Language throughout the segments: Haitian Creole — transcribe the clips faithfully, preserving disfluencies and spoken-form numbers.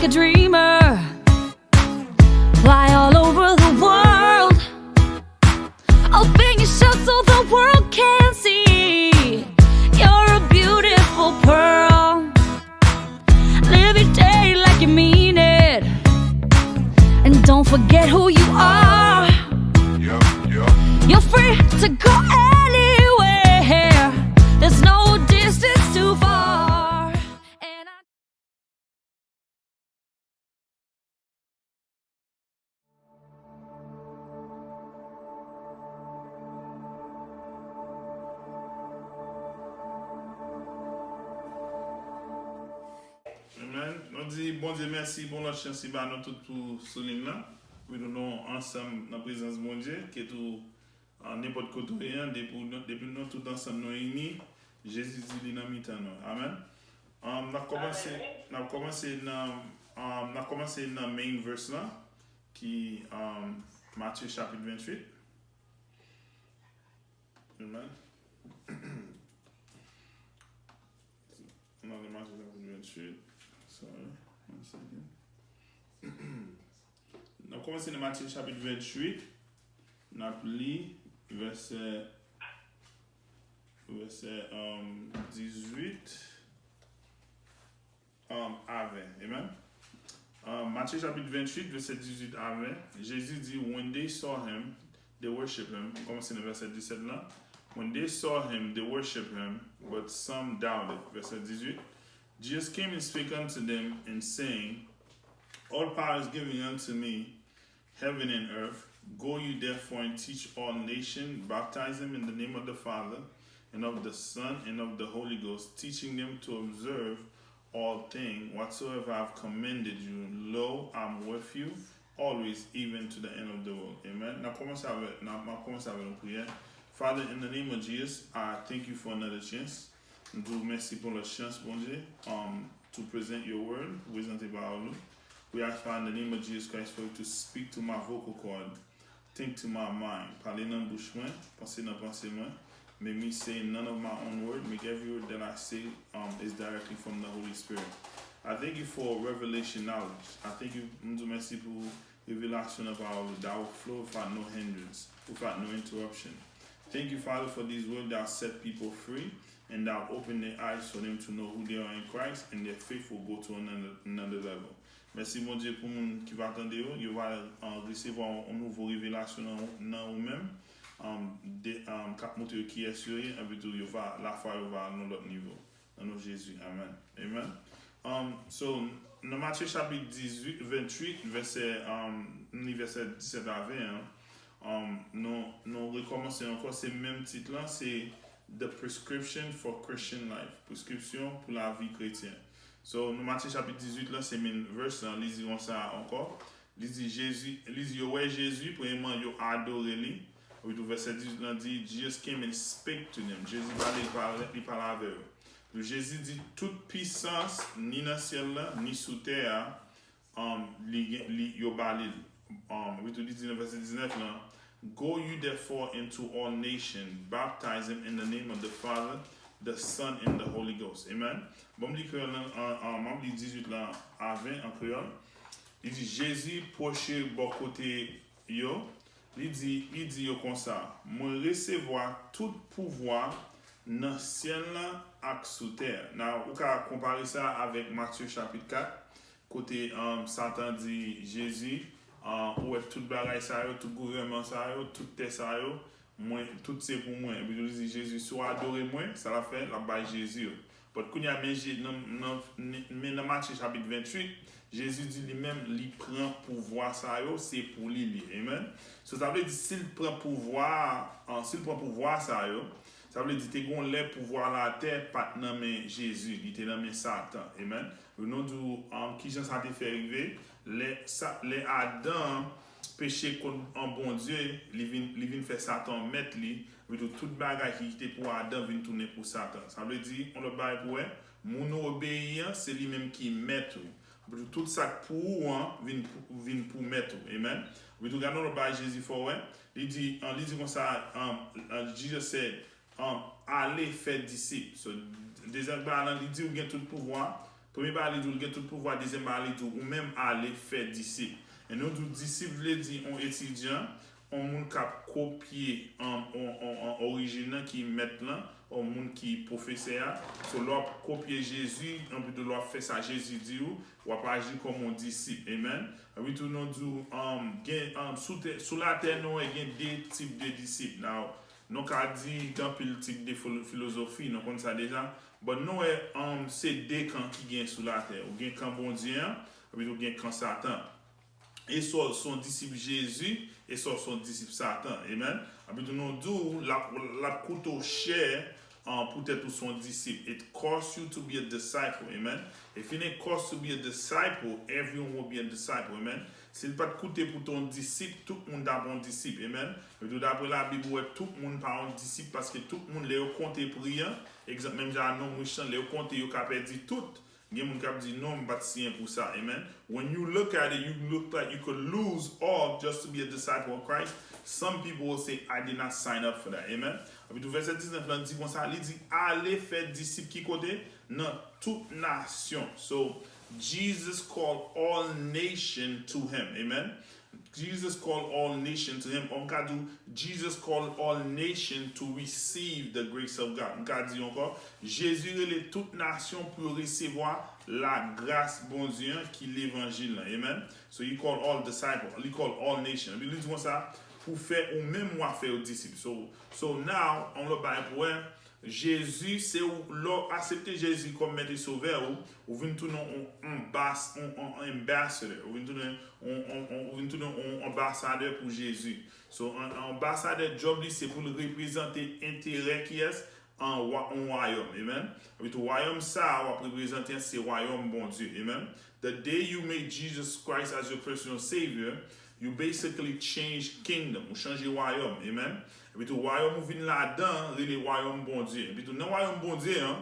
A dreamer, fly all over the world. Open your shirt so the world can see. You're a beautiful pearl. Live your day like you mean it. And don't forget who you are. You're free to go anywhere. There's no distance too far. And I Amen. Nou di Bondye mèsi pou lòt chans li ba nou tout pou sou liy lan. Pou nou ansanm nan prezans Bondye, ke tou, ah, nenpòt kote w ye an, depi nou, depi nou tout ansanm nou ini, Jezi di li nan mitan nou. Amen. Um, n ap kòmanse, n ap kòmanse nan, um, n ap kòmanse nan main verse lan, ki, um, Matye chapit venntuit. Amen. Nan Matye chapit venntuit. Sorry, one second. N ap kòmanse nan Matye chapit venntuit. N ap li vèsè, vèsè, um, dizuit, um, a ven. Amen. Um, Matye chapit venntuit, vèsè dizuit a ven. Jezi di, "When they saw him, they worship him." M kòmanse nan vèsè disèt lan. "When they saw him, they worship him, but some doubted." Vèsè dizuit. "Jesus came and spake unto them, and saying, All power is given unto me, heaven and earth. Go you therefore and teach all nations, baptize them in the name of the Father, and of the Son, and of the Holy Ghost, teaching them to observe all things whatsoever I have commanded you. Lo, I'm with you always, even to the end of the world." Amen. N ap kòmanse avèk, n ap, n ap kòmanse avèk yon priyè. Father, in the name of Jesus, I thank you for another chance. M di w mèsi pou lòt chans, Bondye, um, to present your word, pou prezante pawòl ou. We ask, Father, in the name of Jesus Christ, for you to speak to my vocal cord, think to my mind. Pale nan bouch mwen, panse nan panse mwen. Make me say none of my own word. Make every word that I say, um, is directly from the Holy Spirit. I thank you for revelation knowledge. I thank you, m di w mèsi pou revelasyon nan pawòl ou, that will flow without no hindrance, without no interruption. Thank you, Father, for these words that set people free and that open their eyes for them to know who they are in Christ, and their faith will go to another, another level. Mèsi, Bondye, pou moun ki va tande yo, yo va, uh, resevwa yon, yon nouvo revelasyon nan, nan ou menm, um, de, um, k ap montre yo kiyès yo ye, epi tou yo va, lafwa yo va al nan lòt nivo. Nan non Jezi. Amen. Amen. Um, so, nan Matye chapit dizuit, venntuit, vèsè, um, m li vèsè disèt a ven an, um, nou, nou rekòmanse ankò, se menm tit lan, se The Prescription for Christian Life, preskripsyon pou lavi kretyen. So, nan Matye chapit dizuit lan, se menm verse lan, li di konsa ankò. Li di Jezi, li di yo wè Jezi, premyèman, yo adore li. Epi tou vèsè dizuit lan di, "Jesus came and spake to them." Jezi pale, li pale, li pale avè yo. Epi Jezi di, "Tout pisans, ni nan syèl la, ni sou tè a, um, li gen, li, yo ba li l." Um, epi tou li di nan vèsè diznèf lan, "Go you therefore into all nations, baptize them in the name of the Father, the Son, and the Holy Ghost." Amen. Bon, m li kreyòl lan, an, an, m ap li dizuit lan a ven an kreyòl. Li di, Jezi pwoche bò kote yo, li di, li di yo konsa, "Mwen resevwa tout pouvwa nan syèl la ak sou tè a." Now, ou ka konpare sa avèk Matye chapit kat, kote, um, Satan di Jezi, uh, "Ou wè tout bagay sa yo, tout gouvènman sa yo, tout tè sa yo, mwen, tout se pou mwen." Epi li di Jezi, "Si w adore mwen," sa l ap fè, l ap bay Jezi yo. But kounye a, men Je-, nan, nan, men nan Matye chapit venntuit, Jezi di li menm, li pran pouvwa sa yo, se pou li li. Amen. So, sa vle di, si l pran pouvwa, an, si l pran pouvwa sa yo, sa vle di, te gon lè pouvwa latè pa t nan men Jezi, li te nan men Satan. Amen. Nou di w, an, kijan sa te fè rive, lè sa, lè Adan peche kont an Bondye, li vin, li vin fè Satan mèt li, epi tou tout bagay ki te pou Adan vin tounen pou Satan. Sa vle di, yon lòt bagay pou wè, moun ou obeyi an, se li menm ki mèt ou. Epi tou tout sa k pou ou an vin pou, vin pou mèt ou. Amen. Epi tou gade yon lòt bagay Jezi fè w wè, li di, an, li di konsa, an, an, Jesus said, um, "Ale fè disip." So, dezyèm bagay lan, li di ou gen tout pouvwa, Premye bagay li di w, l gen tout pouvwa. Dezyèm bagay li di w, ou menm ale fè disip. E nou di w disip vle di yon etidyan, yon moun k ap kopye an, an, an, an orijin nan ki mèt lan, yon moun ki pwofesè a. So, lè w ap kopye Jezi, anpi tou lè w ap fè sa Jezi di w, w ap aji kòm yon disip. Amen. Anpi tou nou di w, um, gen, um, sou, tè, sou latè nou wè gen de tip de disip. Now, nou ka di gen anpil tip de filo- filozofi, nou konn sa deja. But nou wè, um, se de kan ki gen sou latè. Ou gen kan Bondye an, epi ou gen kan Satan. E swa w se yon disip Jezi, e swa w se yon disip Satan. Amen. Epi tou nou di w, l ap, l ap koute w chè, uh, poutèt ou se yon disip. It costs you to be a disciple. Amen. If it didn't cost to be a disciple, everyone would be a disciple. Amen. Si l pa t koute pou te yon disip, tout moun t ap yon disip. Amen. Epi tou dapre Labib, ou wè tout moun pa yon disip paske tout moun, lè yo konte pri an, egzanp, menm jan a nonm rich lan, lè yo konte, yo ka pèdi tout. Gen moun k ap di, "Non, m pa t siyen pou sa." Amen. When you look at it, you look like you could lose all just to be a disciple of Christ. Some people will say, "I did not sign up for that." Amen. Epi tou vèsè diznèf lan di konsa, li di, "Ale fè disip ki kote? Nan tout nasyon." So, Jesus called all nation to him. Amen. Jesus called all nation to him. Ou m ka di w, Jesus called all nation to receive the grace of God. M ka di ankò, Jezi rele tout nasyon pou yo resevwa lagras Bondye an ki levanjil lan. Amen. So he called all disciples, he called all nation. Epi li di konsa, pou fè ou menm w a fè yo disip. So, so now, on lòt bagay pou wè, Jezi, se ou, lè w aksepte Jezi kòm Mèt e Sovè ou, ou vin tounen yon anbas, yon, yon, yon ambassador, ou vin tounen yon, yon, yon, ou vin tounen yon anbasadè pou Jezi. So, yon, yon anbasadè, djòb li, se pou l reprezante enterè kiyès? An wa, yon wayòm. Amen. Epi tou, wayòm sa a w ap reprezante an, se wayòm Bondye. Amen. The day you make Jesus Christ as your personal Savior, you basically change kingdom. Ou chanje wayòm. Amen. Epi tou, wayòm ou vin ladan, rele wayòm Bondye. Epi tou, nan wayòm Bondye an,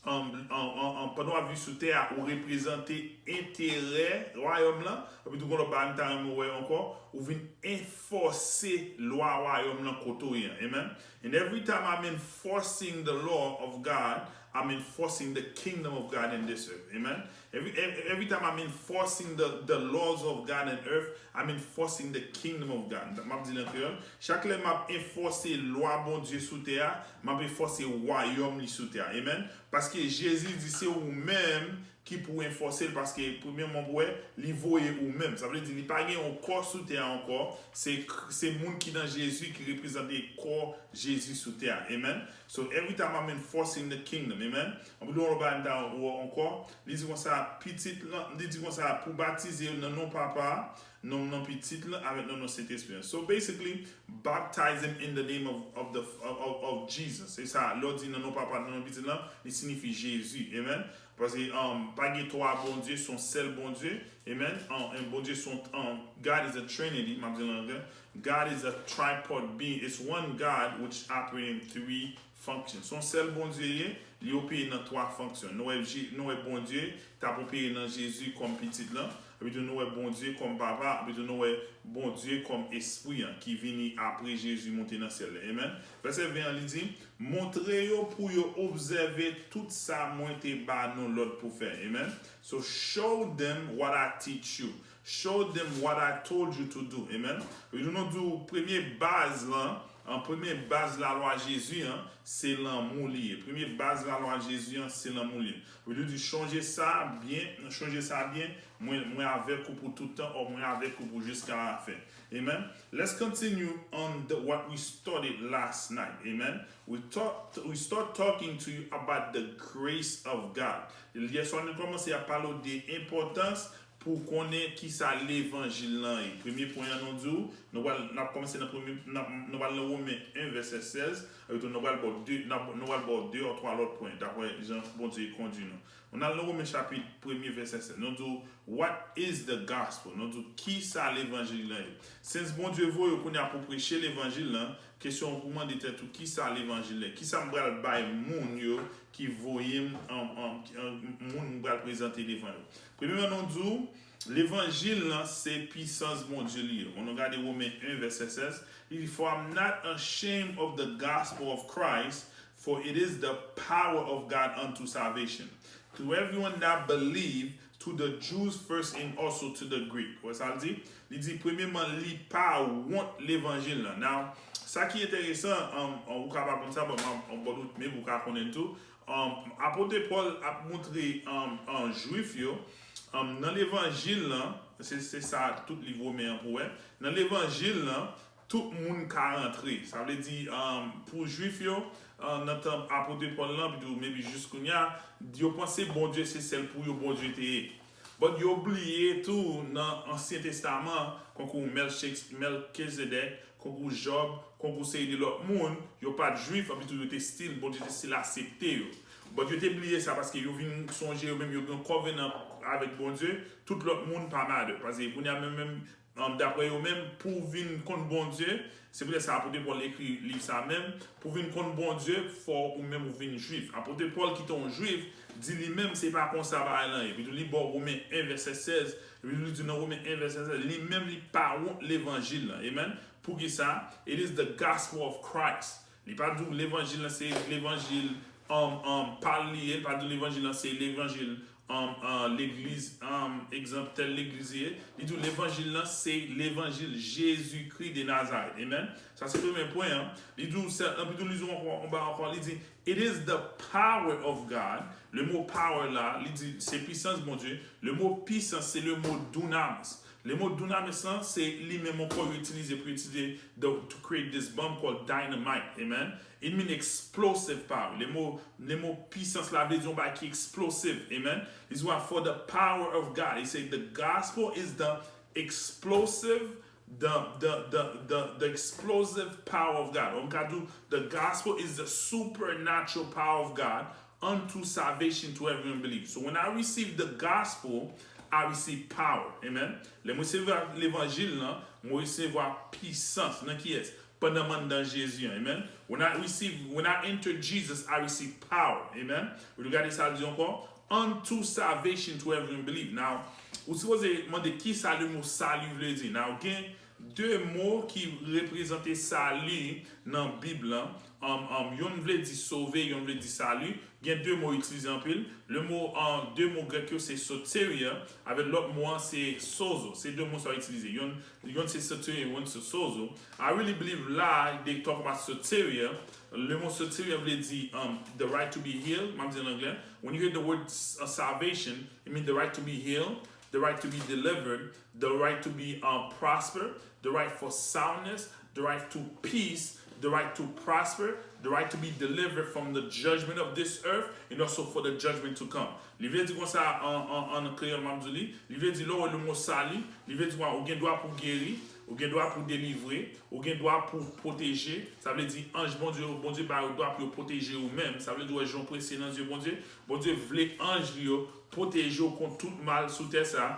an, an, an, an, pandan w ap viv sou tè a, ou reprezante enterè wayòm lan. Epi tou, gon lòt bagay m ta renmen w wè ankò, ou vin enfòse lwa wayòm lan kote w ye an. Amen. And every time I'm enforcing the law of God, I'm enforcing the kingdom of God in this earth. Amen. Every, every, every time I'm enforcing the, the laws of God in earth, I'm enforcing the kingdom of God. M ap di l an kreyòl. Chak lè m ap enfòse lwa Bondye sou tè a, m ap enfòse wayòm li sou tè a. Amen. Paske Jezi di se ou menm ki pou enfòse l, paske premyèman pou wè, li voye ou menm. Sa vle di li pa gen yon kò sou tè a ankò. Se, se moun ki nan Jezi ki reprezante kò Jezi sou tè a. Amen. So every time I'm enforcing the kingdom, amen. Anpil yon lòt bagay m ta wè ankò, li di konsa, pitit lan, li di konsa, pou batize yo nan non Papa a, nan non Pitit lan, avèk nan non Sentespri an. So basically, baptize him in the name of, of the, of, of, of Jesus. Se sa, lè w di nan non Papa, nan non Pitit lan, li siyifi Jezi. Amen. Paske, um, pa gen twa Bondye, se yon sèl Bondye. Amen. Um, and Bondye se yon, um, God is a trinity, m ap di l an anglè. God is a tripart being. It's one God which operate in three functions. Se yon sèl Bondye ye, li opere nan twa fonksyon. Nou wè, Je- nou wè Bondye t ap opere nan Jezi kòm pitit lan. Epi tou nou wè Bondye kòm papa. Epi tou nou wè Bondye kòm espri an ki vini apre Jezi monte nan syèl la. Amen. Vèsè ven an li di, montre yo pou yo obsève tout sa mwen te ba nou lòd pou fè. Amen. So show them what I teach you. Show them what I told you to do. Amen. Epi tou nou di w premye baz lan, an premye baz lalwa Jezi an, se lanmou li ye. Premye baz lalwa Jezi an, se lanmou li ye. Epi tou di, chonje sa byen, chonje sa byen, mwen, mwen avèk ou pou tout tan, o mwen avèk ou pou jiska lafen. Amen. Let's continue on the, what we studied last night. Amen. We talk, we start talking to you about the grace of God. Yèswa nou kòmanse ap pale w de enpòtans pou w konnen kisa levanjil lan ye. Premye pwen an nou di w, nou pral, n ap kòmanse nan premye, n ap, nou pral nan Women en vèsè sèz, epi tou nou pral ba w de, n ap, nou pral ba w de a twa lòt pwen, daprè jan Bondye kondui nou. Nou al nan Women chapit premye vèsè sèz. Nou di w, what is the gospel? Nou di w, kisa levanjil lan ye? Since Bondye voye w kounye a pou preche levanjil lan, kesyon pou mande tèt ou, kisa levanjil lan ye? Kisa m pral bay moun yo ki voye m, an, an, an, moun m pral prezante devan yo? Premyèman, nou di w, levanjil lan se pisans Bondye li ye. Ann nou gade Women en vèsè sèz, li di, for I'm not ashamed of the gospel of Christ, for it is the power of God unto salvation. To everyone that believe, to the Jews first and also to the Greek. Wè sa l di? Li di, premyeman, li pa wont levanjil lan. Now, sa ki enteresan, um, um, ou ka pa konn sa, but, um, um, but, men ou ka konnen l tou. Um, Apot Pòl ap montre um, um, Jwif yo um, nan levanjil lan, se, se sa tout liv Women an pou wè. Nan levanjil lan, tout moun ka rantre. Sa vle di, um, pou Jwif yo, uh, nan tan Apot Pòl lan, pito maybe jis kounye a, yo panse Bondye se sèl pou yo Bondye te ye. But yo bliye tou nan Ansyen Testaman, konkou Melchix-, Melkizedek, konkou Jòb, konkou seri de lòt moun, yo pa t Jwif, anpi tou yo te still, Bondye te still aksepte yo. But yo te bliye sa paske yo vin sonje yo menm yo gen covenant avèk Bondye, tout lòt moun pa matter. Paske kounye a menm, menm, um, daprè yo menm, pou w vin konn Bondye, se poutèt sa Apot Pòl ekri liv sa menm, pou w vin konn Bondye, fò ou menm ou vin Jwif. Apot Pòl ki te yon Jwif, di li menm se pa konsa bagay lan ye. Epi tou li ba w Women en vèsè sèz, epi tou li di nan Women en vèsè sèz, li menm li pa wont levanjil lan. Amen. Poukisa? It is the gospel of Christ. Li pa di w levanjil lan se levanjil um, um, pa l li ye, li pa di w levanjil lan se levanjil um, uh, legliz, um, egzanp tèl legliz ye. Li di w levanjil lan se levanjil Jezikri de Nazarèt. Amen. Sa se premye pwen an. Li di w, se, anpi tou li di w ankò, anba ankò, li di, it is the power of God. Le mo power la, li di se pisans Bondye. Le mo pisans se le mo dunamis. Le mo dunamis lan, se li menm ankò yo itilize pou itilize the, to create this bomb called dynamite. Amen. It mean explosive power. Le mo, le mo pisans la vle di yon bagay ki explosive. Amen. It's what for the power of God. He said the gospel is the explosive, the, the, the, the, the explosive power of God. Ou ka di the gospel is the supernatural power of God unto salvation to everyone believe. So when I receive the gospel, I receive power. Amen. Lè mwen resevwa levanjil lan, mwen resevwa pisans nan kiyès? Pandan m anndan Jezi an. Amen. When I receive, when I enter Jesus, I receive power. Amen. Ou gade sa l di ankò? Unto salvation to everyone believe. Now, ou sipoze mande ki sa le mo sali vle di. Now, gen de mo ki reprezante sali nan Bib lan. Um, um, yonn vle di sove, yonn vle di sali. Gen de mo itilize anpil. Le mo, um, de mo grèk yo se soteria, avèk lòt mo an se sozo. Se de mo sa yo itilize. Yonn, yonn se soteria, yonn se sozo. I really believe la, they talk about soteria. Le mo soteria vle di um, the right to be healed, m ap di an anglè. When you hear the word uh, salvation, it means the right to be healed, the right to be delivered, the right to be uh, prosper, the right for soundness, the right to peace, the right to prosper, the right to be delivered from the judgment of this earth, and also for the judgment to come. Li vle di konsa an, an, an kreyòl, m ap di li, li vle di lè w wè le mo sali, li vle di ou gen dwa pou geri, ou gen dwa pou delivre, ou gen dwa pou pwoteje. Sa vle di anj Bondye yo, Bondye ba yo dwa pou yo pwoteje ou menm. Sa vle di ou wè jan w presye nan zye Bondye. Bondye vle anj li yo pwoteje w kont tout mal sou tè sa.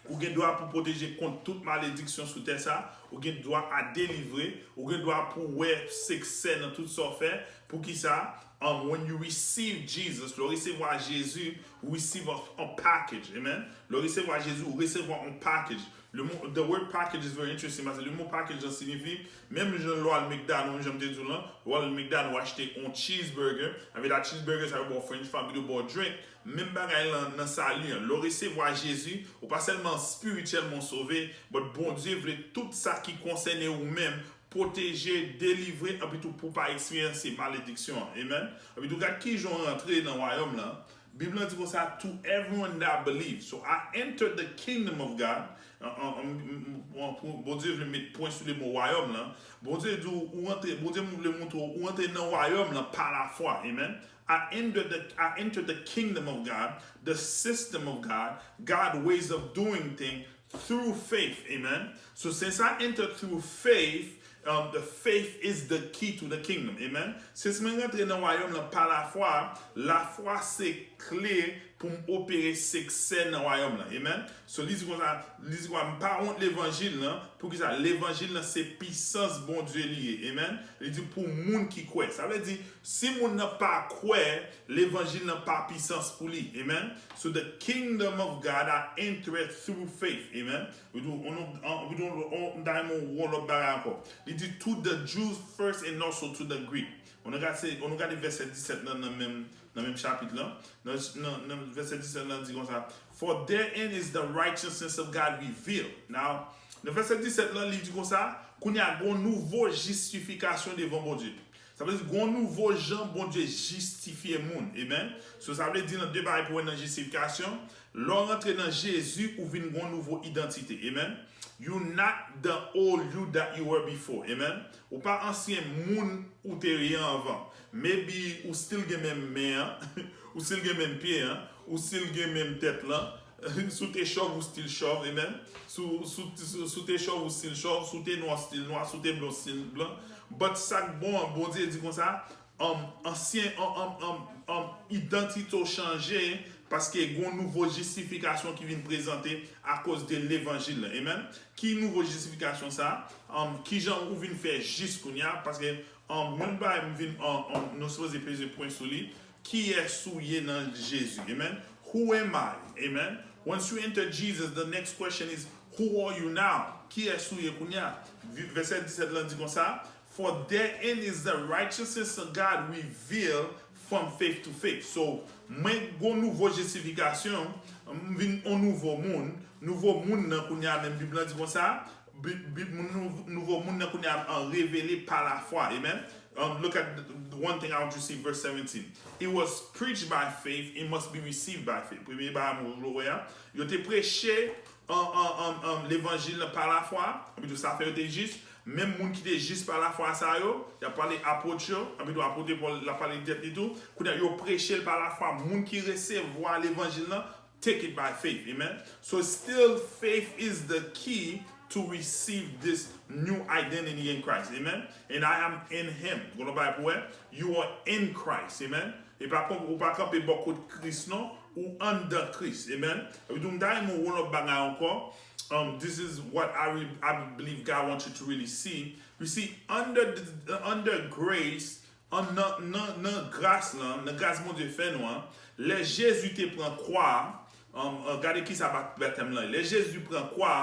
Ou gen dwa pou pwoteje kont tout malediksyon sou tè sa. Ou gen dwa a delivre. Ou gen dwa pou wè siksè nan tout sa w fè. Poukisa? Um, when you receive Jesus, lè w resevwa Jezi, ou receive a, a package. Amen. Lè w resevwa Jezi, ou resevwa yon package. Le mo, the word package is very interesting, paske le mo package lan siyifi, menm jan lè w al McDonald's, jan m te di w lan, lè w al McDonald's, ou achte yon cheeseburger, avèk la cheeseburger, sa yo ba w french fry, epi yo ba w drink. Menm bagay lan nan sali an. Lè w resevwa Jezi, ou pa sèlman espirityèlman sove, but Bondye vle tout sa ki konsène ou menm, pwoteje, delivre, epi tou pou w pa eksperyanse malediksyon an. Amen. Epi tou gad kijan w rantre nan wayòm lan. Bib lan di konsa, to everyone that believe. So I entered the kingdom of God. An, an, an, an, pou Bondye vle met pwen sou le mo wayòm lan. Bondye di w, ou rantre, Bondye vle montre w, ou rantre nan wayòm lan pa lafwa. Amen. I entered the, I entered the kingdom of God, the system of God, God ways of doing things through faith. Amen. So since I entered through faith, um, the faith is the key to the kingdom. Amen. Since mwen rantre nan wayòm lan pa lafwa, lafwa se kle pou m opere siksè nan wayòm lan. Amen. So li di konsa, li di konsa, m pa wont levanjil lan. Poukisa? Levanjil lan se pisans Bondye li ye. Amen. Li di pou moun ki kwè. Sa vle di, si moun nan pa kwè, levanjil lan pa pisans pou li. Amen. So the kingdom of God are entered through faith. Amen. Li di, on, on, on, on, on lòt bagay ankò. Li di to the Jews first and also to the Greek. On gade, on gade vèsè disèt nan, nan menm nan menm chapit lan, nan, nan, nan vèsè disèt lan di konsa, "For therein is the righteousness of God revealed." Now, nan vèsè disèt lan, li di konsa, kounye a gon nouvo jistifikasyon devan Bondye. Sa vle di gon nouvo jan Bondye jistifye moun. Amen. So, sa vle di nan de bagay pou wè nan jistifikasyon, lè w rantre nan Jezi, ou vin gon nouvo idantite. Amen. You not the old you that you were before. Amen. Ou pa ansyen moun ou te ye anvan. Maybe ou still gen menm men an, ou still gen menm pye an, ou still gen menm tèt lan. Si w te chòv, ou still chòv, amen. Si w, si w, si w, si w te chòv, ou still chòv. Si w te nwa, w still nwa. Si w te blan, w still blan. But sa k bon an, Bondye di konsa, um, ansyen, um, um, um, um, idantite w chanje, paske gon nouvo jistifikasyon ki vin prezante akoz de levanjil lan. Amen. Ki nouvo jistifikasyon sa? Um, kijan ou vin fè jis kounye a? Paske, um, yon bagay m vin, um, um, nou sipoze peze pwen sou li. Kiyès ou ye nan Jezi? Amen. Who am I? Amen. Once you enter Jesus, the next question is, who are you now? Kiyès ou ye kounye a? Vi-, vèsè disèt lan di konsa, "For therein is the righteousness of God revealed from faith to faith." So, mwen gon nouvo jistifikasyon, m vin yon nouvo moun. Nouvo moun nan kounye a menm Bib lan di konsa, Bib, Bib, nou, nouvo moun nan kounye a an revele pa lafwa. Amen. Um, look at the, the one thing I want you to see, verse seventeen. "It was preached by faith, it must be received by faith." Premye bagay mwen vle wè a, yo te preche an, an, an, an, levanjil lan pa lafwa, epi tou sa fè yo te jis. Menm moun ki te jis pa lafwa sa yo, y ap pale apot yo, epi tou apot Pòl, l ap pale de tèt li tou. Kounye a, yo preche l pa lafwa. Moun ki resevwa levanjil lan, take it by faith. Amen. So still, faith is the key to receive this new identity in Christ. Amen. And I am in him. Gon lòt bagay pou wè, you are in Christ. Amen. E pa kon, ou pa kanpe bò kot Kris non, ou anndan Kris. Amen. Epi tou, m ta renmen w wè yon lòt bagay ankò. Um, this is what I, re- I believe God wants you to really see. You see, under, the, under grace, an, nan, nan, nan gras lan, nan gras Bondye fè nou an, lè Jezi te pran kwa a, um, uh, gade kisa bat- batèm lan ye. Lè Jezi pran kwa a,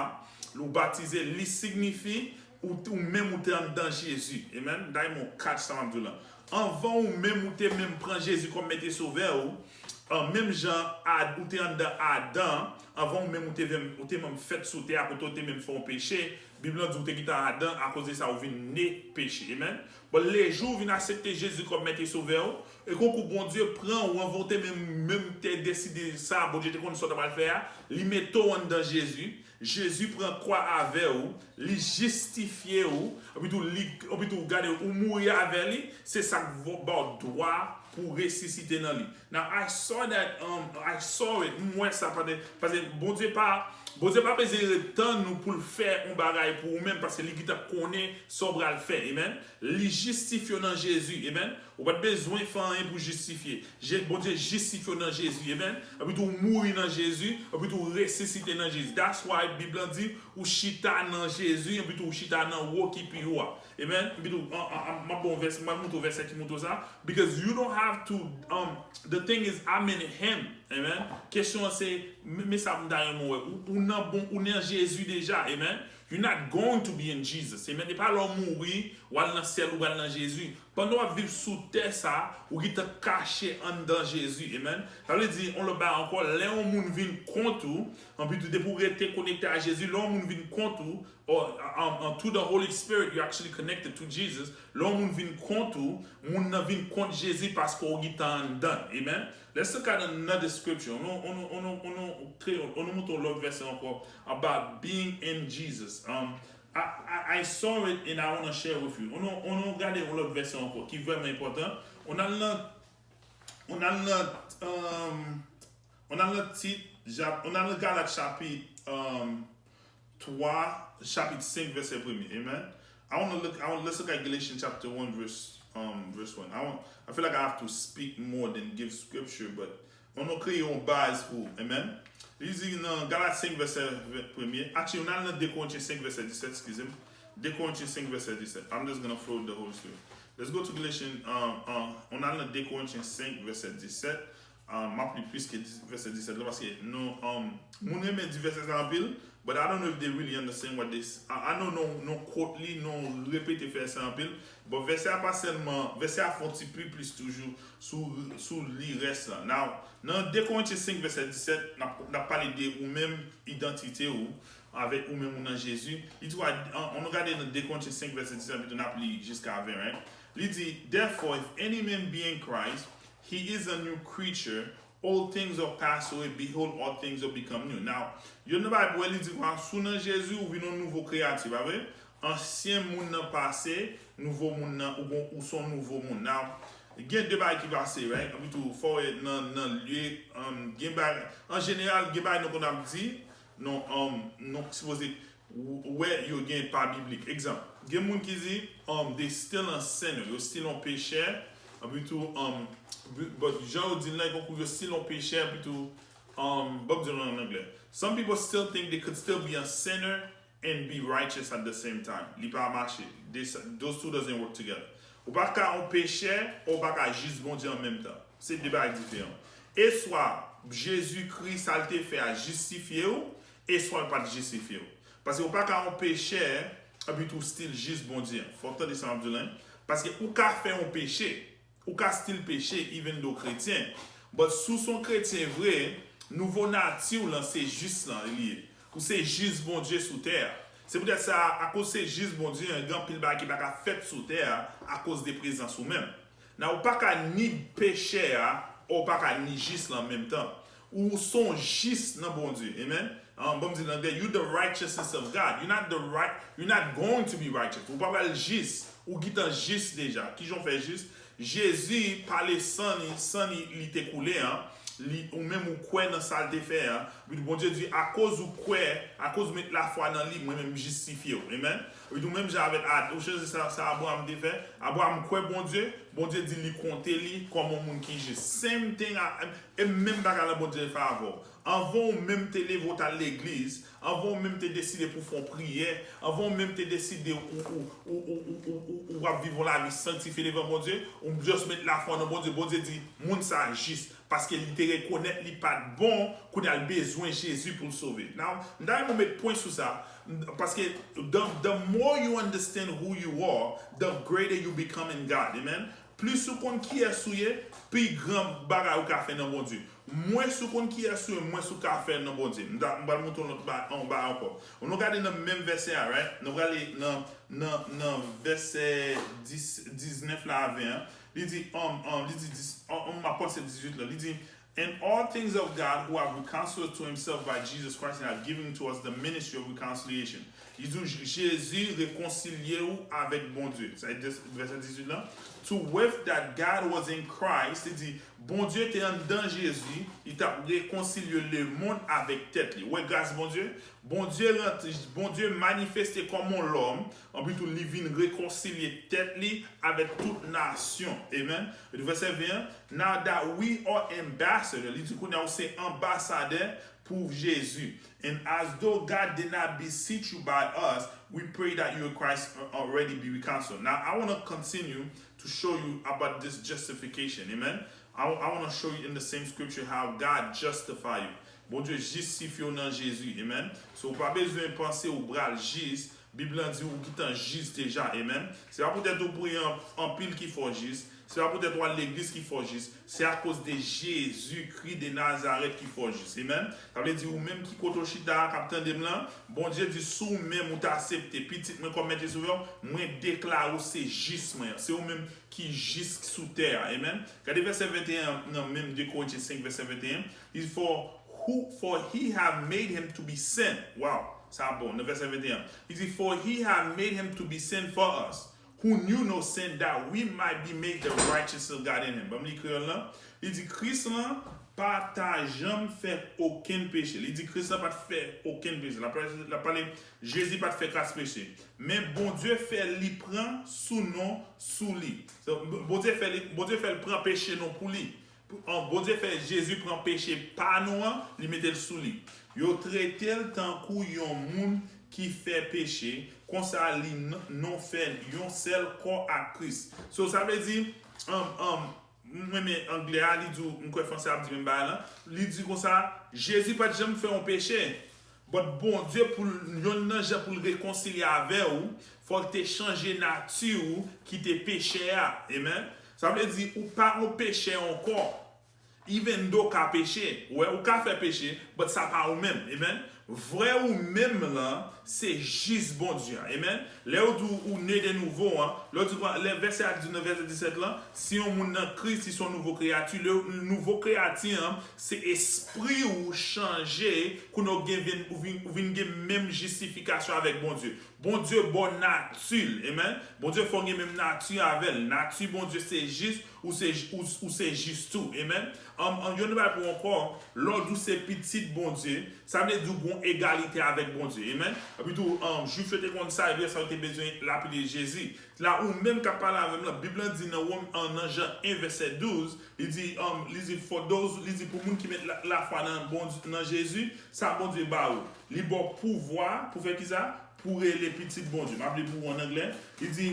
ou batize, li signifi ou, ou menm ou te anndan Jezi. Amen. Dayè mwen catch sa m ap di w lan. Anvan ou menm ou te menm pran Jezi kòm Mèt e Sovè ou, uh, menm jan Ad- ou te anndan Adan, anvan ou menm ou te, menm- ou te menm fèt sou tè a, kote ou te menm fè yon peche, Bib lan di ou te gentan Adan, akoz de sa ou vin ne peche. Amen. Bon, lejou ou vin aksepte Jezi kòm Mèt e Sovè ou, e konkou Bondye pran ou anvan ou te menm, menm te deside sa, Bondye te konn sa w ta pral fè a, li mete w anndan Jezi, Jezi pran kwa avè ou, li jistifye ou, epi tou li, epi tou gade ou mouri avè li, se sa k vo- ba w dwa pou w resisite nan li. Now, I saw that, um, I saw it, m wè sa, paske, paske Bondye pa, Bondye pa bezwen ret tann ou pou l fè yon bagay pou ou menm, paske li gentan konnen sa w pral fè, amen. Li jistifye w nan Jezi, amen. Ou pa t bezwen fè anyen pou jistifye. Je- Bondye jistifye w nan Jezi, amen. Epi tou w mouri nan Jezi, epi tou w resisite nan Jezi. That's why Bib lan di, ou chita nan Jezi, epi tou w chita nan wo ki pi wo a. Amen. Epi tou, an- an- an- m ap ba w vèsè, m ap montre w vèsè ki montre w sa. Because you don't have to, um, the thing is, I'm in him. Amen. Kesyon an se, men men sa m ta renmen w wè. Ou, ou nan bon, ou nan Jezi deja. Amen. You're not going to be in Jesus. Amen. E pa lè w mouri, w al nan syèl, ou pral nan Jezi. Pandan w ap viv sou tè sa, ou gentan kache anndan Jezi. Amen. Sa vle di, yon lòt bagay ankò, lè yon moun vin kont ou, anpi tou depi w rete konekte a Jezi, lè yon moun vin kont ou, or, um, um, through the Holy Spirit, you're actually connected to Jesus. Lè yon moun vin kont ou, moun nan vin kont Jezi paske w gentan anndan. Amen. Let's look at another scripture. On nou, on nou, on nou, on nou, on nou montre yon lòt vèsè ankò about being in Jesus. Um, I, I, I saw it and I want to share with you. On nou, on nou gade yon lòt vèsè ankò ki vrèman enpòtan. On al nan, on al nan, um, on al nan Tit, Ja- on al nan Galat chapit, um, twa, chapit senk, vèsè premye. Amen. I want to look, I want, let's look at Galatians chapter one, verse, um, verse one. I want, I feel like I have to speak more than give scripture, but on nou kreye yon baz pou, amen. Li di nan Galat senk, vèsè premye. Actually, on al nan de Korentyen senk, vèsè disèt, eskize m. de Korentyen senk, vèsè disèt. I'm just gonna flow with the Holy Spirit. Let's go to Galatians, um, um, on al nan de Korentyen senk, vèsè disèt. Um, m ap li plis ke dis- vèsè disèt la, paske nou, um, moun renmen di vèsè sa anpil, But I don't know if they really understand what this. I, I know nou, nou quote li, nou repete vèsè anpil. But vèsè a pa sèlman, vèsè a fè yon ti pli plis toujou sou, sou li rès la. Now, nan de Korentyen senk vèsè disèt, n ap, n ap pale de ou menm, idantite ou, avèk ou menm ou nan Jezi. Li di, an, an nou gade nan de Korentyen senk vèsè disèt, pito n ap li jiska ven, right? Li di, Therefore, if any man be in Christ, he is a new creature. Old things are passed away, behold, all things are become new. Now, yon nan bagay pou wè li di kwa, si w nan Jezi, ou vin yon nouvo kreyati, pa vre? Ansyen moun nan pase, nouvo moun nan, ou gon, ou se yon nouvo moun. Now, gen de bagay ki pase, right? Anpi tou, fò w wè nan, nan lye, um, gen bagay, an jeneral, gen bagay nou konn ap di, non, um, nou sipoze w-, wè yo gen pa biblik. Egzanp, gen moun ki di, um, they still a sinner, yo still yon pechè, anpi tou, um, bu-, but jan yo di l la, konkou yo still yon pechè, anpi tou, um, bon, m di l an anglè. Some people still think they could still be a sinner and be righteous at the same time. Li pa mache. This, those two doesn't work together. Ou pa ka yon pechè, ou pa ka jis Bondye an menm tan. Se de bagay diferan. E swa Jezi Kris sa l te fè a jistifye w, e swa l pa t jistifye w. Paske ou pa ka yon pechè, epi tou still jis Bondye an. Fò w tande sa m ap di w la. Paske ou ka fè yon peche, ou ka still peche, even though kretyen. But si w se yon kretyen vre, nouvo nati w lan se jis lan li ye. Ou se jis Bondye sou tè a. Se poutèt sa, akoz se jis Bondye an, gen anpil bagay ki pa ka fèt sou tè a akoz de prezans ou menm. Nan ou pa ka ni pechè a, ou pa ka ni jis lan an menm tan. Ou se yon jis nan Bondye. Amen. Um, bon, m di l anglè, you the righteousness of God. You're not the right, you're not going to be righteous. Ou pa pral jis. Ou gentan jis deja. Kijan w fè jis? Jezi, pa le san li, san li, li te koule an, li, ou menm ou kwè nan sa l te fè an. Epi Bondye di, akoz ou kwè, akoz ou met lafwa nan li, mwen menm m jistifye w. Amen. Epi ou menm jan avèk Ad-, ou sonje sa, sa Abraram te fè? Abraram kwè Bondye, Bondye di li konte li kòm yon moun ki jis. Same thing, a, e menm bagay la Bondye fè avè w. Anvan w menm te leve w t al legliz, anvan w menm te deside pou w fè yon priyè, anvan w menm te deside ou, ou, ou, ou ap viv yon lavi sanktifye devan Bondye, ou just met lafwa nan Bondye, Bondye di, moun sa a jis, paske li te rekonèt li pa t bon, kounye a l bezwen Jezi pou l sove. Now, m ta renmen w met pwen sou sa, paske the, the more you understand who you are, the greater you become in God. Amen. Plis ou konn kiyès ou ye, pi gran bagay ou ka fè nan Bondye. Mwens ou konn kiyès ou ye, mwens ou ka fè nan Bondye. M ta, m pral montre w lòt ba-, yon bagay ankò. Nou gade nan menm vèsè a, right? Nou prale nan, nan, nan vèsè dis, diznèf la a ven an. Li di, um, um, li di dis, um, um, m ap panse dizuit la. Li di, "And all things of God who have reconciled to himself by Jesus Christ and have given to us the ministry of reconciliation." Li di, Jezi rekonsilye w avèk Bondye. Sa e vèsè dizuit la. "To wit that God was in Christ," li di, Bondye te anndan Jezi, li t ap rekonsilye lemonn avèk tèt li. Ou wè gras Bondye? Bondye rantre, Bondye manifeste kòm yon lòm, anpi tou li vin rekonsilye tèt li avèk tout nasyon. Amen. Vèsè ven an, "Now that we are ambassador," li di kounye a ou se anbasadè pou Jezi. "And as though God did not beseech you by us, we pray that you and Christ already be reconciled." Now, I want to continue to show you about this justification. Amen. I, I want to show you in the same scripture how God justify you. Bondye jistifye w nan Jezi. Amen. So, ou pa bezwen panse ou pral jis. Bib lan di ou gentan jis deja. Amen. Se pa poutèt ou priye an-, anpil ki fè w jis. Se pa poutèt w al legliz ki fè w jis. Se akoz de Jezi Kri de Nazarèt ki fè w jis. Amen. Sa vle di ou menm ki kote w chita a, k ap tande m lan, Bondye di si w menm ou ta aksepte Pitit mwen kòm Mèt e Sovè w, mwen deklare w se jis mwen an. Se ou menm ki jis sou tè a. Amen. Gade vèsè venteyen an nan menm de Korentyen senk, vèsè venteyen. Li di, "For who, for he have made him to be sin." Wow, sa bon, nan vèsè venteyen. Li di, "For he have made him to be sin for us, who knew no sin, that we might be made the righteousness of God in him." Ban m li kreyòl lan. Li di, Kris lan pa ta janm fè okenn peche. Li di, Kris lan pa t fè okenn peche. L ap pale, l ap pale, Jezi pa t fè kras peche. Men Bondye fè li pran sou nou, sou li. So, Bondye fè li, Bondye fè l pran peche nou pou li. Pou, an, Bondye fè Jezi pran peche pa nou an, li mete l sou li. Yo trete l tankou yon moun ki fè peche, konsa li n-, nou fè yon sèl kò ak Kris. So, sa vle di, um, um, m renmen anglè a, li di w, m kwè franse ap di menm bagay lan. Li di konsa, Jezi pa t janm fè yon peche. But Bondye, pou l, yonn nan jan pou l rekonsilye avè w, fò l te chanje nati w ki te pechè a. Amen. Sa vle di, ou pa yon pechè ankò. Even though w ka peche, ou wè, ou ka fè peche, but sa pa ou menm. Amen. Vrè ou menm lan, se jis Bondye a. Amen. Lè yo di w ou ne de nouvo an, lè yo di w, lè vèsè a di nan vèsè disèt lan, si yon moun nan Kris, li se yon nouvo kreyati. Le nouvo kreyati an, se espri ou chanje, kounye a ou gen vin, ou vin, ou vin gen menm jistifikasyon avèk Bondye. Bondye ba w nati l. Amen. Bondye fè w gen menm nati avè l. Nati Bondye se jis, ou se, ou, ou se jis tou. Amen. An, an, yon bagay pou ankò, lè w di w se pitit Bondye, sa vle di w gen egalite avèk Bondye. Amen. Epi tou, um, Jwif yo te konn sa, epi sa yo te bezwen lapide Jezi. La, ou menm k ap pale avè m lan, Bib lan di nan Wòm, an, nan Jan en, vèsè douz, li di, um, li di, for those, li di pou moun ki met la, lafwa nan Bondye, nan Jezi, sa Bondye ba ou. Li ba w pouvwa pou fè kisa? Pou rele pitit Bondye. M ap li pou ou an anglè. Li di,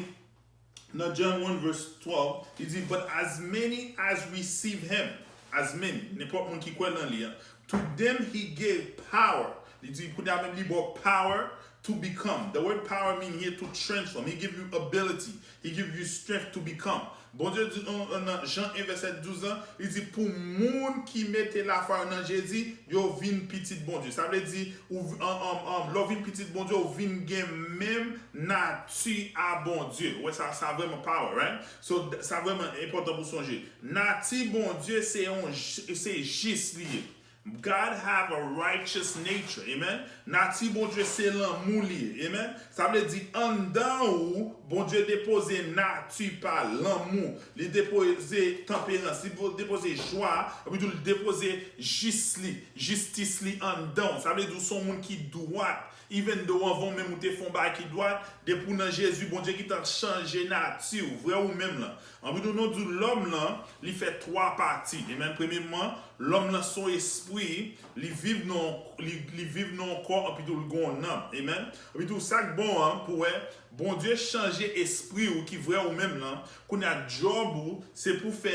nan John one verse twelve, li di, but as many as receive him, as many, nenpòt moun ki kwè nan li an, to them he gave power. Li di, kounye a menm li ba w power to become. The word power mean here to transform. He give you ability. He give you strength to become. Bondye di, an, an, nan Jan en vèsè douz lan, li di, pou moun ki mete lafwa yo nan Jezi, yo vin pitit Bondye. Sa vle di, ou, an, an, an, lè w vin pitit Bondye, ou vin gen menm nati a Bondye. Ou wè sa, sa vrèman power, right? So, sa vrèman enpòtan pou sonje. Nati Bondye se yon j-, se jis li ye. God have a righteous nature. Amen. Nati Bondye se lanmou li ye. Amen. Sa vle di anndan ou, Bondye depoze nati pa lanmou. Li depoze tanperans, li po-, depoze jwa, epi tou li depoze jis li, jistis li anndan ou. Sa vle di ou se yon moun ki dwat. Even though anvan w menm ou te fè yon bagay ki dwat, depi w nan Jezi, Bondye gentan chanje nati w, vrè ou menm lan. Anvi nou, nou di lòm lan, li fè twa pati. Amen. Premyeman, lòm lan se yon espri, li viv nan, li, li viv nan yon kò, anpi tou li gen yon nanm. Amen. Anpi tou sa k bon an, pou wè, Bondye chanje espri w ki vrè ou menm lan. Kounye a, djòb ou, se pou fè,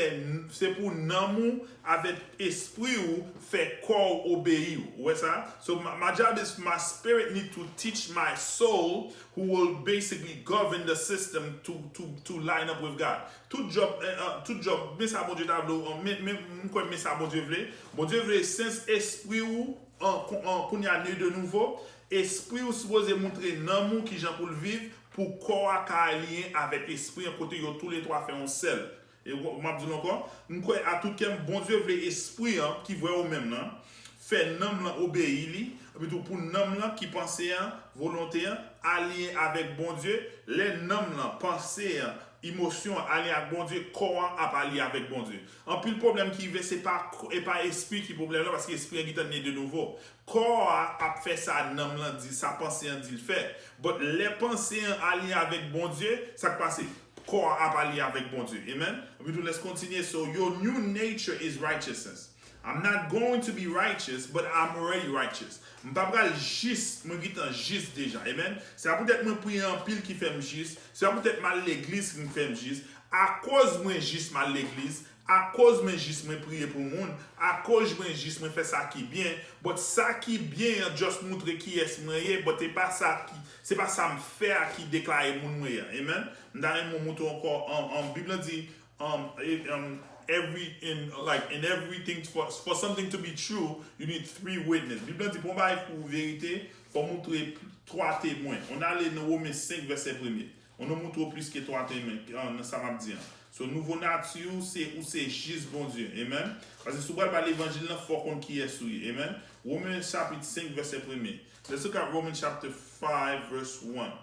se pou nanm ou avèk espri ou fè kò w obeyi w. Ou wè sa? So, my, my job is my spirit need to teach my soul who will basically govern the system to, to, to line up with God. Tout djòb, eh, eh, tout djòb, men sa Bondye ta vle w, men, men, m kwè men sa Bondye vle. Bondye vle sens espri ou, an, an, kounye a ne de nouvo. Espri ou sipoze montre nanm ou kijan pou l viv, pou kò a ka aliyen avèk espri an, kote yo toulètwa fè yon sèl. E w-, m ap di l ankò, m kwè a tout kè m, Bondye vle espri an, ki vrè ou menm lan, fè nanm lan obeyi li, epi tou pou nanm lan ki panse an, volonte an, aliyen avèk Bondye. Lè nanm lan, panse an, emosyon an aliyen ak Bondye, kò an ap aliyen avèk Bondye. Anpil pwoblèm ki rive, se pa k-, e pa espri ki pwoblèm lan, paske espri an gentan ne de nouvo. Kò a ap fè sa nanm lan di, sa panse an di l fè. But lè panse an aliyen avèk Bondye, sa k pase? Kò a ap aliyen avèk Bondye. Amen. Epi tou, let's continue. So, your new nature is righteousness. I'm not going to be righteous, but I'm already righteous. M pa pral jis, mwen gentan jis deja. Amen. Se pa poutèt mwen priye anpil ki fè m jis. Se pa poutèt m al legliz ki fè m jis. Akoz mwen jis, m al legliz. Akoz mwen jis, mwen priye pou moun. Akoz mwen jis, mwen fè sa ki byen. But sa ki byen an just montre kiyès mwen ye. But se pa sa ki, se pa sa m fè a ki deklare moun mwen ye. Amen. M ta renmen montre ankò, um, um, Bib lan di, um, e, um, every, in, like, in everything, for, for something to be true, you need three witness. Bib lan di, pou yon bagay pou verite, fò montre twa temwen. On ale nan Women senk, vèsè premye. On nou montre w plis ke twa temwen, uh, nan sa m ap di an. So, nouvo nati ou, se, ou se jis Bondye. Amen. Paske si w pral ba levanjil lan, fò w konn kiyès ou ye. Amen. Women chapit senk, vèsè premye. Let's look at Romans chapter five, verse one.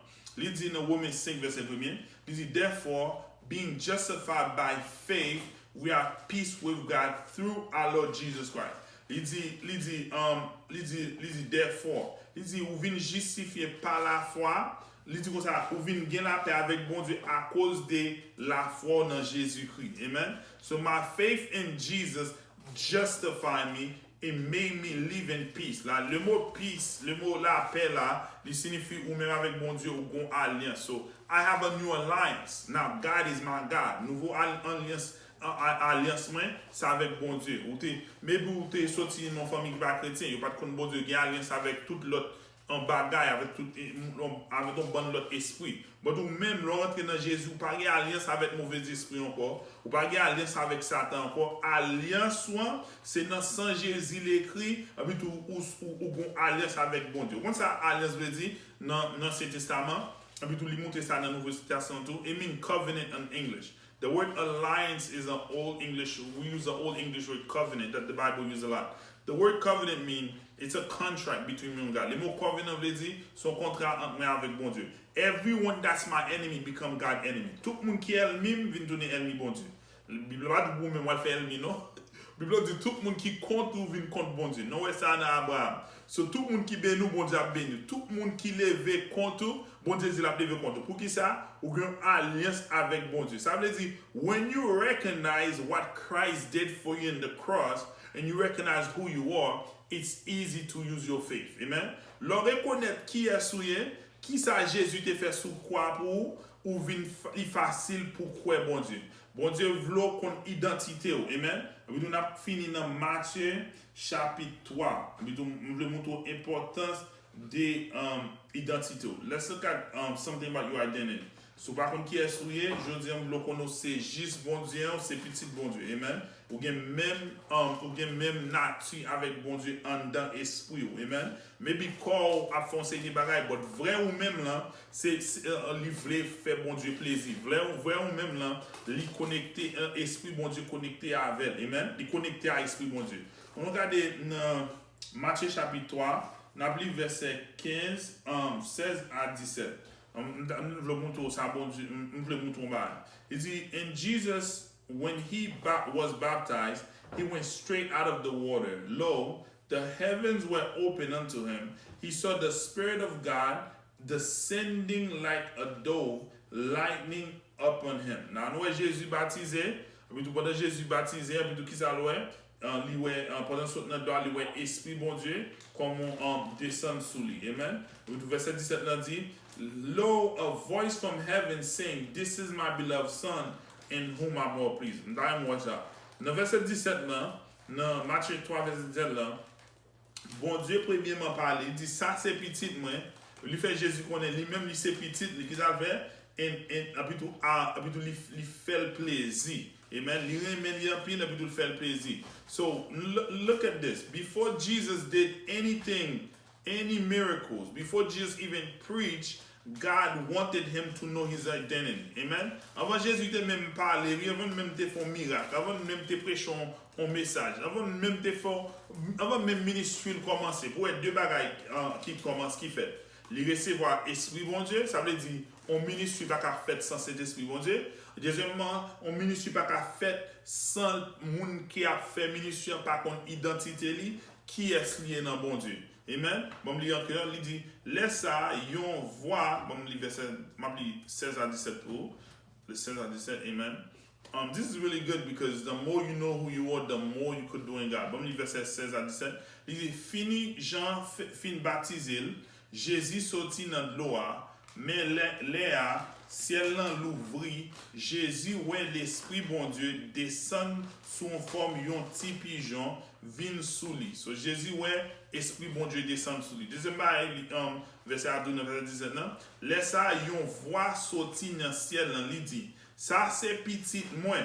Li di nan Women senk, vèsè premye, li di, therefore, being justified by faith, we have peace with God through our Lord Jesus Christ. Li di, li di, um, li di, li di, therefore. Li di, ou vin jistifye pa lafwa. Li di konsa, ou vin gen lapè avèk Bondye akoz de lafwa w nan Jezikri. Amen. So my faith in Jesus justify me and made me live in peace. La, le mo peace, le mo lapè la, li siyifi ou menm avèk Bondye, ou gon alyans. So, I have a new alliance. Now, God is my God. Nouvo al-, alyans a- a- alyans mwen, se avèk Bondye. Ou te, maybe ou te soti nan yon fanmi ki pa kretyen, yo pa t konn Bondye, gen alyans avèk tout lòt, an bagay, avèk tout, avèk yon bann lòt espri. But ou menm, lè w rantre nan Jezi, ou pa gen alyans avèk move zespri ankò, ou pa gen alyans avèk Satan ankò. Alyans ou an, se nan san Jezi l ekri, epi tou ou, ou, ou gon alyans avèk Bondye. Ou konn sa alyans vle di nan, nan Ansyen Testaman? Epi tou li montre sa nan Nouvo Testaman tou. It mean covenant in English. The word alliance is an old English, we use the old English word covenant that the Bible use a lot. The word covenant mean it's a contract between you and God. Le mo covenant vle di se yon kontra ant mwen avèk Bondye. Everyone that's my enemy become God enemy. Tout moun ki ènmi m vin tounen ènmi Bondye. Bib la pa di pou ou menm w al fè ènmi non. Bib la di tout moun ki kont ou vin kont Bondye. Nou wè sa nan Abraham. So tout moun ki beni w, Bondye ap beni w. Tout moun ki leve kont ou, Bondye di l ap leve kont ou. Poukisa? Ou gen yon alyans avèk Bondye. Sa vle di, when you recognize what Christ did for you in the cross and you recognize who you are, it's easy to use your faith. Amen. Lè w rekonèt kiyès ou ye, kisa Jezi te fè sou kwa pou ou, ou vin, li fasil pou kwè Bondye. Bondye vle w konn idantite w. Amen. Epi tou n ap fini nan Matye chapit twa. Epi tou m vle montre w enpòtans de um, idantite w. Let's look at um, something about your identity. Si w pa konn kiyès ou ye, jodi a m vle w konnen w se jis Bondye an, w se pitit Bondye. Amen. Ou gen menm um, ou gen menm nati avèk Bondye anndan espri w. Amen. Maybe kò w ap fè yon seri de bagay, but vrè ou menm lan, se, se uh, li vle fè Bondye plezi. Vrè, vrè ou menm lan, li konekte, uh, espri Bondye konekte avè l. Amen. Li konekte a espri Bondye. Ann nou gade nan Matye chapit twa, n ap li vèsè kenz, um, sèz a disèt. Um, m, m vle montre w sa Bondye, m, m vle montre w yon bagay. Li di, and Jesus, when he ba- was baptized, he went straight out of the water. Lo, the heavens were opened unto him. He saw the Spirit of God descending like a dove, lightning upon him. Now, nou wè Jezi batize, epi tou pandan Jezi batize, epi tou kisa l wè? Uh, li wè, uh, pandan sot nan dlo a, li wè Espri Bondye kòm yon um, desann sou li. Amen. Epi tou vèsè disèt lan di, Lo, a voice from heaven saying, this is my beloved son, in whom I'm well pleased. M ta renmen w wè sa. Nan vèsè disèt lan, nan Matye twa vèsè disèt lan, Bondye premyeman pale, li di, sa se pitit mwen. Li fè Jezi konnen li menm li se pitit li. Kisa l fè? And, and, epi tou, a, epi tou li, li fè l plezi. Amen. Li renmen li anpil, epi tou l fè l plezi. So, look, look at this. Before Jesus did anything, any miracles, before Jesus even preached, God wanted him to know his identity. Amen. Anvan Jezi te menm pale, wi, anvan l menm te fè yon mirak, anvan l menm te preche yon yon mesaj. Anvan menm te fè, anvan menm ministri l kòmanse, pou wè de bagay uh, ki kòmanse, ki fèt. Li resevwa Espri Bondye, sa vle di yon ministri pa ka fèt san Sentespri Bondye. Dezyèmman, yon ministri pa ka fèt san moun ki ap fè ministri an pa konn idantite li, kiyès li ye nan Bondye. Amen. Ban m li an kreyòl, li di, lè sa a, yon vwa, ban m li vèsè, m ap li sèz a disèt pou ou. Sèz a disèt, amen. Um, this is really good because the more you know who you are, the more you could do in God. Ban m li vèsè sèz a disèt. Li di, fini Jan f- fin batize l, Jezi soti nan dlo a, men lè, lè a, syèl lan louvri, Jezi wè Lespri Bondye desann sou yon fòm yon ti pijon, vin sou li. So, Jezi wè Espri Bondye desann sou li. Dezyèm bagay, li, um, vèsè a di w nan vèsè disèt lan, lè sa a, yon vwa soti nan syèl lan, li di, sa se pitit mwen,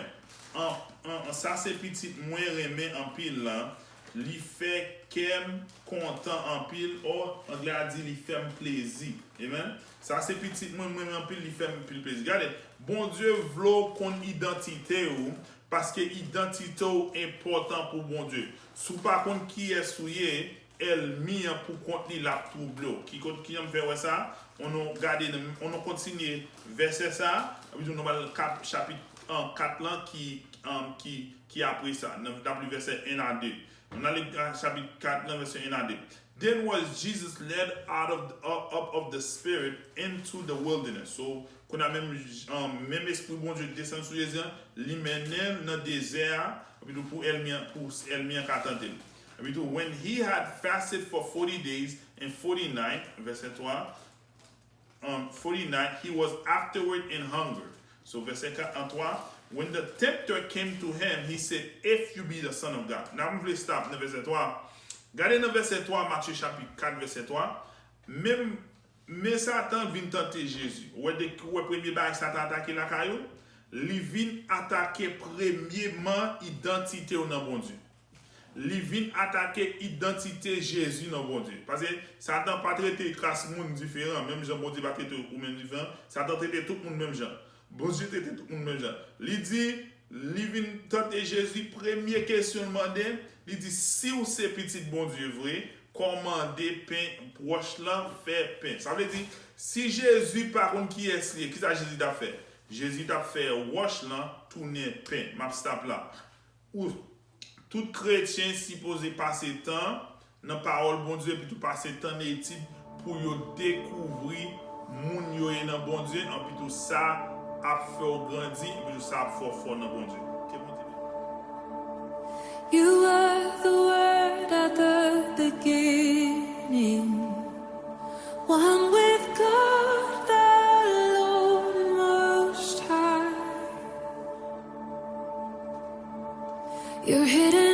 an, an, sa se pitit mwen renmen anpil lan, li fè kè m kontan anpil, o, anglè a di li fè m plezi. Amen. Sa se pitit mwen, mwen renmen anpil, li fè m anpil plezi. Gade, Bondye vle w konn idantite w, paske idantite w enpòtan pou Bondye. Si w pa konn kiyès ou ye, ènmi an pou kont li l ap twouble w. Ki kot ki jan m fè wè sa? Ann nou gade, ann nou kontinye vèsè sa, epi tou nou pral kat, chapit, an, kat lan ki, an, ki, ki apre sa. N ap li vèsè en a de. Ann ale chapit kat lan, vèsè en a de. Then was Jesus led out of the, up, up of the Spirit into the wilderness. So, kounye a menm, um, menm Espri Bondye ki desann sou Jezi an, li mennen l nan dezè a, epi tou pou ènmi an, pou ènmi an ka tante l. Epi tou, when he had fasted for forty days and forty nights, vèsè twa, um, forty nights, he was afterward in hunger. So, vèsè kat an twa, When the tempter came to him, he said, "If you be the Son of God." Nan m vle stop nan vèsè twa. Gade nan vèsè twa, Matye chapit kat, vèsè twa. Menm, men Satan vin tante Jezi. Ou wè, de, ou wè premye bagay Satan atake lakay ou? Li vin atake premyeman idantite w nan Bondye. Li vin atake idantite Jezi nan Bondye. Paske Satan pa trete ras moun diferan, menm jan Bondye pa trete ou menm diferan. Satan trete tout moun menm jan. Bondye trete tout moun menm jan. Li di, li vin tante Jezi, premye kesyon l mande, li di, "Si w se pitit Bondye vre, kòmande pen, wòch lan fè pen." Sa vle di, si Jezi pa konn kiyès li ye, kisa Jezi t ap fè? Jezi t ap fè wòch lan tounen pen. M ap stop la. Ou, tout kretyen sipoze pase tan nan pawòl Bondye, epi tou pase tan nan etid pou yo dekouvri moun yo ye nan Bondye, anpi tou sa ap fè w grandi, epi tou sa ap fè w fò nan Bondye. Ke Bondye beni. You were the Word at the beginning, one with God the Lord Most High. Your hidden